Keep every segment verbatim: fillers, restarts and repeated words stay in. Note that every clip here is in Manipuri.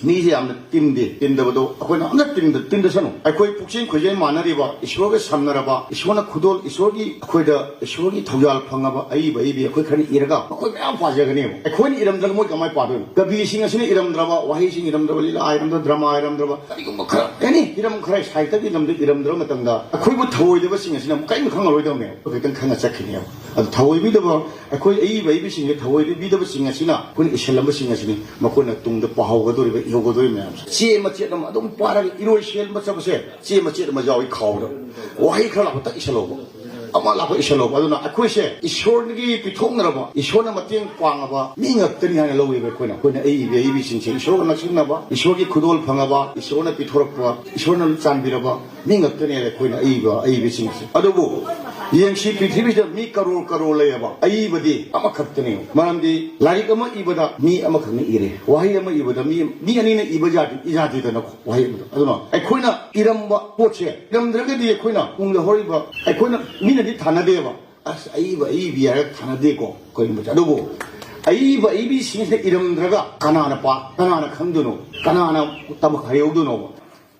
ꯃꯤꯁꯦ ꯌꯥꯝꯅ ꯇꯤꯟꯗꯦ꯫ ꯇꯤꯟꯗꯕꯗꯣ ꯑꯩꯈꯣꯏꯅ ꯑꯝꯇ ꯇꯤꯟꯗ ꯇꯤꯟꯗꯁꯅꯨ꯫ ꯑꯩꯈꯣꯏ ꯄꯨꯛꯆꯦꯟ ꯈꯣꯏꯖꯦꯟ ꯃꯥꯟꯅꯔꯤꯕ, ꯏꯁꯣꯔꯒ ꯁꯝꯅꯔꯕ, ꯏꯁꯣꯔꯅ ꯈꯨꯗꯣꯜ, ꯏꯁꯣꯔꯒꯤ ꯑꯩꯈꯣꯏꯗ, ꯏꯁꯣꯔꯒꯤ ꯊꯧꯖꯥꯜ ꯐꯪꯉꯕ ꯑꯏꯕ ꯑꯏꯕꯤ ꯑꯩꯈꯣꯏ ꯈꯔꯅ ꯏꯔꯒ ꯃꯈꯣꯏ ꯃꯌꯥꯝ ꯄꯥꯖꯒꯅꯦꯕ꯫ ꯑꯩꯈꯣꯏꯅ ꯏꯔꯝꯗ꯭ꯔꯒ ꯃꯣꯏ ꯀꯃꯥꯏꯅ ꯄꯥꯗꯣꯏꯅꯣ? ꯀꯕꯤꯁꯤꯡ ꯑꯁꯤꯅ ꯏꯔꯝꯗ꯭ꯔꯕ, ꯋꯥꯍꯩꯁꯤꯡ ꯏꯔꯝꯗ꯭ꯔꯕ, ꯂꯤꯂꯥ ꯏꯔꯝꯗ꯭ꯔꯕ, ꯗ꯭ꯔꯃꯥ ꯏꯔꯝꯗ꯭ꯔꯕ, ꯀꯔꯤꯒꯨꯝꯕ ꯈꯔ, ꯑꯦꯅꯤ ꯍꯤꯔꯝ ꯈꯔ, ꯁꯥꯍꯤꯇ꯭ꯌꯒꯤ ꯂꯝꯗ ꯏꯔꯝꯗ꯭ꯔꯕ ꯃꯇꯝꯗ ꯑꯩꯈꯣꯏꯕꯨ ꯊꯧꯑꯣꯏꯗꯕꯁꯤꯡ ꯑꯁꯤꯅ ꯑꯃꯨꯛ ꯀꯔꯤꯝ ꯈꯪꯉꯔꯣꯏꯗꯕꯅꯦꯕ꯫ ꯑꯩꯈꯣꯏ ꯈꯤꯇꯪ ꯈꯪꯉ ꯆꯠꯈꯤꯅꯦꯕ꯫ ꯑꯗꯨ ꯊꯧꯑꯣꯏꯕꯤꯗꯕ, ꯑꯩꯈꯣꯏ ꯑꯏꯕ ꯑꯏꯕꯤꯁꯤꯡꯁꯦ ꯊꯧꯑꯣꯏꯕꯤꯗꯕꯁꯤꯡ ꯑꯁꯤꯅ ꯑꯩꯈꯣꯏꯅ ꯏꯁꯤꯜꯂꯝꯕꯁꯤꯡ ꯑꯁꯤꯅꯤ ꯃꯈꯣꯏꯅ ꯇꯨꯡꯗ ꯄꯥꯍꯧꯒꯗꯧꯔꯤꯕ, ꯏꯍꯧꯒꯗꯧꯔꯤꯕ ꯃꯌꯥꯝꯁꯦ꯫ ꯆꯦ ꯃꯆꯦꯠ ꯑꯃ ꯑꯗꯨꯝ ꯄꯥꯔꯒ ꯏꯔꯣꯏ ꯁꯦꯝꯕ ꯆꯠꯄꯁꯦ, ꯆꯦ ꯃꯆꯦꯠ ꯑꯃ ꯌꯥꯎꯏ ꯈꯥꯎꯗ꯫ ꯋꯥꯍꯩ ꯈꯔ ꯂꯥꯛꯄ ꯇꯛ ꯏꯁꯜꯍꯧꯕ, ꯑꯃ ꯂꯥꯛꯄ ꯏꯁꯜꯍꯧꯕ꯫ ꯑꯗꯨꯅ ꯑꯩꯈꯣꯏꯁꯦ ꯏꯁꯣꯔꯒꯤ ꯄꯤꯊꯣꯛꯅꯔꯕ, ꯏꯁꯣꯔꯅ ꯃꯇꯦꯡ ꯄꯥꯡꯉꯕ ꯃꯤ ꯉꯥꯛꯇꯅꯤ ꯍꯥꯏꯅ ꯂꯧꯋꯦꯕ ꯑꯩꯈꯣꯏꯅ꯫ ꯑꯩꯈꯣꯏꯅ ꯑꯏꯕ ꯑꯏꯕꯤꯁꯤꯡꯁꯦ ꯏꯁꯣꯔꯒ ꯅꯛꯁꯤꯟꯅꯕ, ꯏꯁꯣꯔꯒꯤ ꯈꯨꯗꯣꯜ ꯐꯪꯉꯕ, ꯏꯁꯣꯔꯅ ꯄꯤꯊꯣꯔꯛꯄ, ꯏꯁꯣꯔꯅ ꯆꯥꯟꯕꯤꯔꯕ ꯃꯤ ꯉꯥꯛꯇꯅꯦ ꯑꯩꯈꯣꯏꯅ ꯑꯏꯕ ꯑꯏꯕꯁꯤꯡꯁꯦ꯫ ꯑꯗꯨꯕꯨ ꯌꯦꯡꯁꯤ, ꯄ꯭ꯔꯤꯊꯤꯕꯤꯁꯤꯗ ꯃꯤ ꯀꯔꯣꯔ ꯀꯔꯣꯔ ꯂꯩꯌꯦꯕ, ꯑꯏꯕꯗꯤ ꯑꯃꯈꯛꯇꯅꯦ꯫ ꯃꯔꯝꯗꯤ ꯂꯥꯏꯔꯤꯛ ꯑꯃ ꯏꯕꯗ ꯃꯤ ꯑꯃꯈꯛꯅ ꯏꯔꯦ, ꯋꯥꯍꯩ ꯑꯃ ꯏꯕꯗ ꯃꯤ, ꯃꯤ ꯑꯅꯤꯅ ꯏꯕ ꯌꯥꯗꯦ, ꯏ ꯌꯥꯗꯦꯗꯅꯀꯣ, ꯋꯥꯍꯩ ꯑꯃꯗ꯫ ꯑꯗꯨꯅ ꯑꯩꯈꯣꯏꯅ ꯏꯔꯝꯕ ꯄꯣꯠꯁꯦ, ꯏꯔꯝꯗ꯭ꯔꯒꯗꯤ ꯑꯩꯈꯣꯏꯅ ꯇꯨꯡꯗ ꯍꯧꯔꯤꯕ, ꯑꯩꯈꯣꯏꯅ, ꯃꯤꯅꯗꯤ ꯊꯥꯅꯗꯦꯕ, "ꯑꯁ, ꯑꯏꯕ ꯑꯏꯕꯤ ꯍꯥꯏꯔꯒ ꯊꯥꯅꯗꯦꯀꯣ, ꯀꯔꯤꯒꯨꯝꯕꯁꯦ"꯫ ꯑꯗꯨꯕꯨ ꯑꯏꯕ ꯑꯏꯕꯤꯁꯤꯡꯁꯤꯅ ꯏꯔꯝꯗ꯭ꯔꯒ ꯀꯅꯥꯅ ꯄꯥ-, ꯀꯅꯥꯅ ꯈꯪꯗꯣꯏꯅꯣ? ꯀꯅꯥꯅ ꯇꯝ-, ꯍꯩꯍꯧꯗꯣꯏꯅꯣꯕ?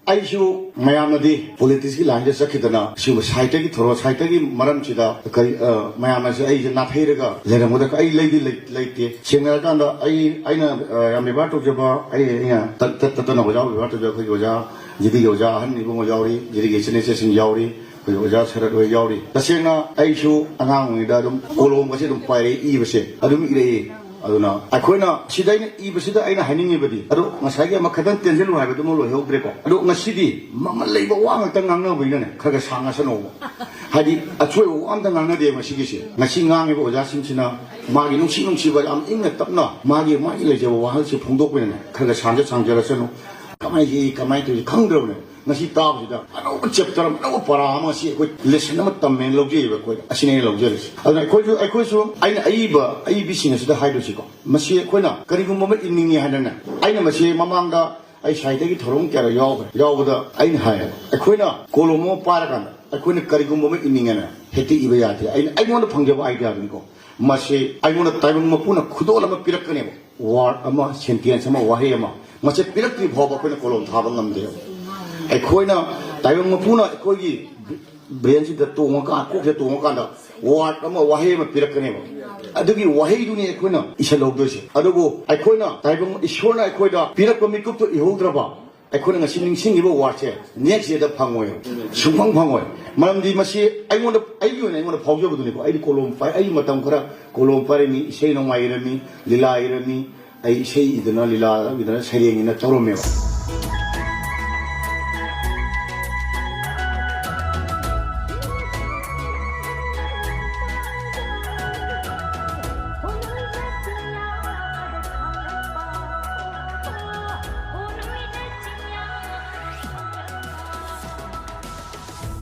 ꯑꯩꯁꯨ ꯃꯌꯥꯝꯅꯗꯤ ꯄꯣꯂꯤꯇꯤꯛꯁꯀꯤ ꯂꯥꯏꯟꯗ ꯆꯠꯈꯤꯗꯅ, ꯁꯤꯒꯨꯝꯕ ꯁꯥꯍꯤꯇ꯭ꯌꯒꯤ ꯊꯧꯔꯝ, ꯁꯥꯍꯤꯇ꯭ꯌꯒꯤ ꯃꯔꯝꯁꯤꯗ ꯀꯔꯤ, ꯑ, ꯃꯌꯥꯝꯅꯁꯨ ꯑꯩꯁꯦ ꯅꯥꯊꯩꯔꯒ ꯂꯩꯔꯝꯒꯗ꯭ꯔꯥ? ꯑꯩ ꯂꯩꯗꯤ ꯂꯩ-, ꯂꯩꯇꯦ꯫ ꯁꯦꯡꯅ ꯍꯥꯏꯔꯀꯥꯟꯗ ꯑꯩ, ꯑꯩꯅ, ꯑ, ꯌꯥꯝ ꯕꯦꯕꯥꯔ ꯇꯧꯖꯕ, ꯑꯩ, ꯑꯩꯅ ꯇꯠ-, ꯇꯠ-, ꯇꯠꯇꯅ ꯑꯣꯖꯥ ꯕꯦꯕꯥꯔ ꯇꯧꯖꯕ ꯑꯩꯈꯣꯏꯒꯤ ꯑꯣꯖꯥ ꯖꯤꯗꯤꯒꯤ ꯑꯣꯖꯥ ꯑꯍꯟ ꯏꯕꯨꯡꯉꯣ ꯌꯥꯎꯔꯤ, ꯖꯤꯗꯤꯒꯤ ꯏꯆꯤꯟ ꯏꯆꯦꯁꯤꯡ ꯌꯥꯎꯔꯤ, ꯑꯩꯈꯣꯏꯒꯤ ꯑꯣꯖꯥ ꯁꯔꯠ ꯍꯣꯏ ꯌꯥꯎꯔꯤ꯫ ꯇꯁꯦꯡꯅ ꯑꯩꯁꯨ ꯑꯉꯥꯡ ꯑꯣꯏꯔꯤꯉꯩꯗ ꯑꯗꯨꯝ ꯀꯣꯂꯣꯝꯒꯁꯦ ꯑꯗꯨꯝ ꯄꯥꯏꯔꯛꯏ, ꯏꯕꯁꯦ ꯑꯗꯨꯝ ꯏꯔꯛꯏ꯫ ꯑꯗꯨꯅ ꯑꯩꯈꯣꯏꯅ ꯁꯤꯗ ꯑꯩꯅ ꯏꯕꯁꯤꯗ ꯑꯩꯅ ꯍꯥꯏꯅꯤꯡꯉꯤꯕꯗꯤ, ꯑꯗꯣ ꯉꯁꯥꯏꯒꯤ ꯑꯃ ꯈꯛꯇꯪ ꯇꯦꯟꯁꯤꯜꯂꯨ ꯍꯥꯏꯕꯗꯨꯃ ꯂꯣꯏꯍꯧꯗ꯭ꯔꯦꯀꯣ꯫ ꯑꯗꯣ ꯉꯁꯤꯗꯤ ꯃꯃꯜ ꯂꯩꯕ ꯋꯥ ꯉꯥꯛꯇ ꯉꯥꯡꯅꯕꯅꯤꯅꯅꯦ, ꯈꯔ ꯈꯔ ꯁꯥꯡꯉꯁꯅꯣꯕ꯫ ꯍꯥꯏꯗꯤ ꯑꯆꯣꯏꯕ ꯋꯥ ꯑꯝꯇ ꯉꯥꯡꯅꯗꯦ ꯉꯁꯤꯒꯤꯁꯦ꯫ ꯉꯁꯤ ꯉꯥꯡꯉꯤꯕ ꯑꯣꯖꯥꯁꯤꯡꯁꯤꯅ ꯃꯥꯒꯤ ꯅꯨꯡꯁꯤ ꯅꯨꯡꯁꯤꯕ ꯌꯥꯝ ꯏꯪꯅ ꯇꯞꯅ ꯃꯥꯒꯤ, ꯃꯥꯒꯤ ꯂꯩꯖꯕ ꯋꯥꯍꯪꯁꯤ ꯐꯣꯡꯗꯣꯛꯄꯅꯤꯅ ꯈꯔ ꯈꯔ ꯁꯥꯡꯖ ꯁꯥꯡꯖꯔꯁꯅꯨ꯫ ꯀꯃꯥꯏꯅ ꯌꯦꯛꯏ, ꯀꯃꯥꯏꯅ ꯇꯧꯔꯤ ꯈꯪꯗ꯭ꯔꯕꯅꯦ꯫ ꯉꯁꯤ ꯇꯥꯕꯁꯤꯗ ꯑꯅꯧꯕ ꯆꯦꯞꯇꯔ ꯑꯃ, ꯑꯅꯧꯕ ꯄꯔꯥ ꯑꯃ ꯁꯤ ꯑꯩꯈꯣꯏ ꯂꯦꯁꯟ ꯑꯃ ꯇꯝꯃꯦꯅ ꯂꯧꯖꯩꯑꯕ ꯑꯩꯈꯣꯏ꯫ ꯑꯁꯤꯅꯦ ꯑꯩꯅ ꯂꯧꯖꯔꯤꯁꯦ꯫ ꯑꯗꯨꯅ ꯑꯩꯈꯣꯏꯁꯨ, ꯑꯩꯈꯣꯏꯁꯨ ꯑꯩꯅ ꯑꯏꯕ, ꯑꯏꯕꯤꯁꯤꯡ ꯑꯁꯤꯗ ꯍꯥꯏꯗꯣꯏꯁꯤꯀꯣ, ꯃꯁꯤ ꯑꯩꯈꯣꯏꯅ ꯀꯔꯤꯒꯨꯝꯕ ꯑꯃ ꯏꯅꯤꯡꯉꯤ ꯍꯥꯏꯅꯅꯦ, ꯑꯩꯅ ꯃꯁꯤ ꯃꯃꯥꯡꯗ ꯑꯩ ꯁꯥꯍꯤꯇ꯭ꯌꯒꯤ ꯊꯧꯔꯝ ꯀꯌꯥꯗ ꯌꯥꯎꯈ꯭ꯔꯦ꯫ ꯌꯥꯎꯕꯗ ꯑꯩꯅ ꯍꯥꯏꯌꯦꯕ, ꯑꯩꯈꯣꯏꯅ ꯀꯣꯂꯣꯝ ꯑꯃ ꯄꯥꯏꯔꯀꯥꯟꯗ ꯑꯩꯈꯣꯏꯅ ꯀꯔꯤꯒꯨꯝꯕ ꯑꯃ ꯏꯅꯤꯡꯉꯦꯅ ꯍꯦꯛꯇ ꯏꯕ ꯌꯥꯗꯦ꯫ ꯑꯩꯅ, ꯑꯩꯉꯣꯟꯗ ꯐꯪꯖꯕ ꯑꯥꯏꯗꯤꯌꯥꯗꯨꯅꯤꯀꯣ꯫ ꯃꯁꯤ ꯑꯩꯉꯣꯟꯗ ꯇꯥꯏꯕꯪ ꯃꯄꯨꯅ ꯈꯨꯗꯣꯜ ꯑꯃ ꯄꯤꯔꯛꯀꯅꯦꯕ꯫ ꯋꯥꯔꯗ ꯑꯃ, ꯁꯦꯟꯇꯦꯟꯁ ꯑꯃ, ꯋꯥꯍꯩ ꯑꯃ, ꯃꯁꯦ ꯄꯤꯔꯛꯇ꯭ꯔꯤ ꯐꯥꯎꯕ ꯑꯩꯈꯣꯏꯅ ꯀꯣꯂꯣꯝ ꯊꯥꯕ ꯉꯝꯗꯦꯕ꯫ ꯑꯩꯈꯣꯏꯅ, ꯇꯥꯏꯕꯪ ꯃꯄꯨꯅ ꯑꯩꯈꯣꯏꯒꯤ ꯕ꯭ꯔꯦꯟꯁꯤꯗ ꯇꯣꯡꯉꯀꯥꯟ, ꯀꯣꯛꯁꯤꯗ ꯇꯣꯡꯉꯀꯥꯟꯗ ꯋꯥꯔꯗ ꯑꯃ, ꯋꯥꯍꯩ ꯑꯃ ꯄꯤꯔꯛꯀꯅꯦꯕ꯫ ꯑꯗꯨꯒꯤ ꯋꯥꯍꯩꯗꯨꯅꯤ ꯑꯩꯈꯣꯏꯅ ꯏꯁꯜꯍꯧꯗꯣꯏꯁꯦ꯫ ꯑꯗꯨꯕꯨ ꯑꯩꯈꯣꯏꯅ, ꯇꯥꯏꯕꯪ ꯏꯁꯣꯔꯅ ꯑꯩꯈꯣꯏꯗ ꯄꯤꯔꯛꯄ ꯃꯤꯀꯨꯞꯇꯨ ꯏꯍꯧꯗ꯭ꯔꯕ, ꯑꯩꯈꯣꯏꯅ ꯉꯁꯤ ꯅꯤꯡꯁꯤꯡꯉꯤꯕ ꯋꯥꯔꯗꯁꯦ ꯅꯦꯛꯁ ꯗꯦꯗ ꯐꯪꯉꯣꯏꯕ, ꯁꯨꯡꯐꯪ ꯐꯪꯉꯣꯏ꯫ ꯃꯔꯝꯗꯤ ꯃꯁꯤ ꯑꯩꯉꯣꯟꯗ, ꯑꯩꯒꯤ ꯑꯣꯏꯅ ꯑꯩꯉꯣꯟꯗ ꯐꯥꯎꯖꯕꯗꯨꯅꯤꯀꯣ꯫ ꯑꯩꯗꯤ ꯀꯣꯂꯣꯝ ꯄꯥꯏ, ꯑꯩ ꯃꯇꯝ ꯈꯔ ꯀꯣꯂꯣꯝ ꯄꯥꯏꯔꯝꯃꯤ, ꯏꯁꯩ ꯅꯣꯡꯃꯥꯏ ꯏꯔꯝꯃꯤ, ꯂꯤꯂꯥ ꯏꯔꯝꯃꯤ, ꯑꯩ ꯏꯁꯩ ꯏꯗꯅ, ꯂꯤꯂꯥ ꯏꯗꯅ, ꯁꯩꯔꯦꯡ ꯏꯗꯅ ꯇꯧꯔꯝꯃꯦꯕ꯫